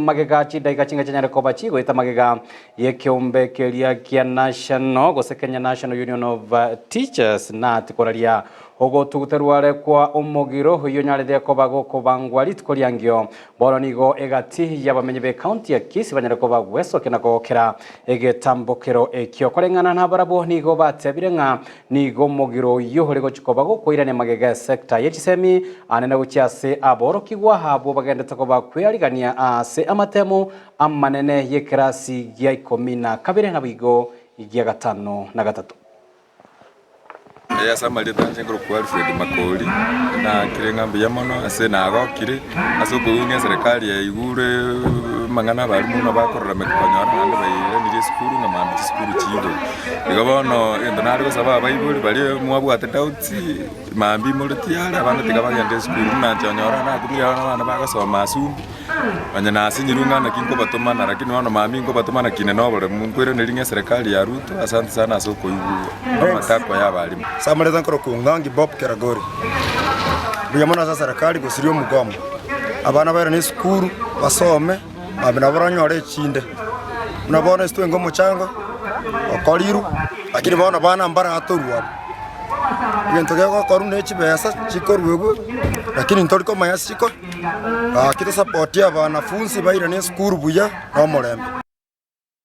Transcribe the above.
Magega chidaika chinga chinyare koba chigoeta magega y'ekeombe keria kia National gose Kenya National Union of Teachers nati koraria ogotuguterwa are kwa omogiro oyio onyarete koba gokobangwa rituko riangio bono nigo egati y'abamenyi b'ecounty ya Kisii banyare koba gwesokia na kogokera egetambokero ekio koreng'ana nabarabwo nigo batebire ng'a Nigo omogiro oyio ore gochia koba gokoirania magega esecta ye chisemi anene gochia ase aborokigwa abwo bagendete koba kwearigania ase amatemo amanene y'ekerasi gia ikomi na kabere naboigo gia gatano na gatato. Eye ase amarieta anche nkorokwa Alfred Makori, naakire ng'a mbuya mono ase nagokire ase okoigwa ng'a eserekari yaigure amang'ana abarimu buna bakorarameka konyora naende bairanirie esukuru ng'a mambia chisukuru chiigwe. Igo bono egento nare gosaba abaibori baria mwabwate doubts, mambia more tiyari abana tiga bagende esukuru buna inche onyore nakumire abana bane bagosoma asumbi, onye nasinyirwe ng'a naki nkobatomana lakini bono mambia nkobatomana kinde na oboremu nkoiraneria ng'a eserekari ya Ruto asante sana ase okoigwa amatakwa ya abalimu. Ase amareta nkorokwa Ng'angi Bob Keragori. Mbuya mono ase eserekari gosiria omogomo. Abana bairane esukuru basome. Mambia nabo baranyore echinde, buna bono ase twenge omochango okorirwe, lakini bono abana mbaratorwe abwo. Egento kegokorwa ne chibesa chikoruegwa, lakini ntori komanya ase chiko gaki tosapotie abanafunsi bairane esukuru buya na omorembe.